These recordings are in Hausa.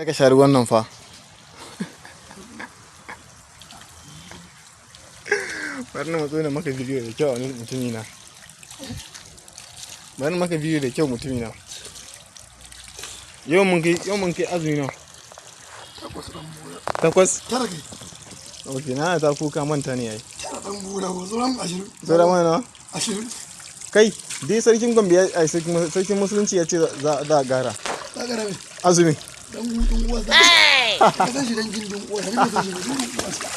Ka sha ruwan nan fa. Bari na matso na maka bidiyo da kyau mutumina. Bari na maka bidiyo da kyau mutumina. Yau mun kai azumi nawa? Takwas dan bura. Takwas? Tara kai. Ok, na ta kuka manta ne yayi. Tara dan bura ko sauran 20. Sauran mana nawa? 20. Kai, dai sarkin Gombe ya ai sarkin musulunci ya ce za a gara. Za gara me? Azumi. Dan hutun uwa. Ka san shi dan gindin uwa, ka san shi dan uwa.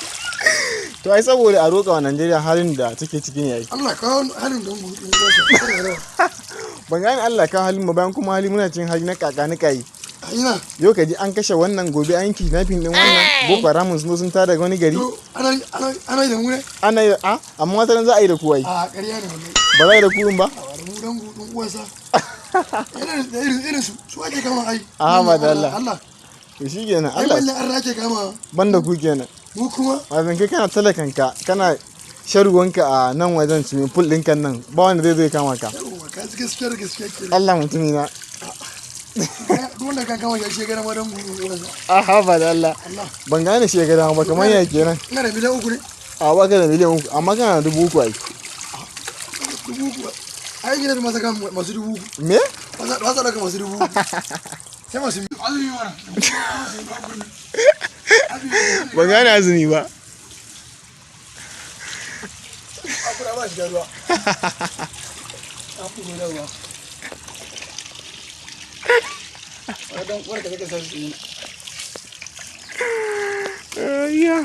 To ai saboda a roƙa wa Najeriya halin da take ciki ne ai. Allah kawo halin dan hutun uwa. Ban gane Allah kawo halin ba bayan kuma hali muna cin hali na kaka ni kai. Ina. Yau ka ji an kashe wannan gobe an kidnapping din wannan Boko Haram sun zo sun tada wani gari. To ana yi da mu ne? Ana yi a amma wata ran za a yi da ku ai. A ƙarya ne wallahi. Ba za a yi da ku ba? A da mu dan hutun uwarsa. Irin irin su su ake kama ai. A ba da Allah. Allah. To shikenan Ai Allah. manyan arna ake kama. Banda ku kenan. Mu kuma Wato kai kana talakanka kana sharuwanka a nan wajen swimming pool ɗinkan nan ba wanda zai zo ya kama ka. Yawwa ka ji gaskiyar gaskiya kenan. Allah mutumina. Duk wanda ka kama shi ya gana ma dan hutun uwarsa. Aha ba da Allah. Allah. Ban gane shi ya ga dama ba kamar ya kenan. Ina da miliyan 3 ne. A ba ka da miliyan 3 amma kana da 3,000 ai. 3,000. Ai gidan masu kama masu 3,000. Me? Ba sa ɗauka masu 3,000. Sai masu azumi mana. Ban gane azumi ba. Akura ba shiga ruwa. An fi da ruwa. Wani dan uwarka zai ka sa su yi. Ayya.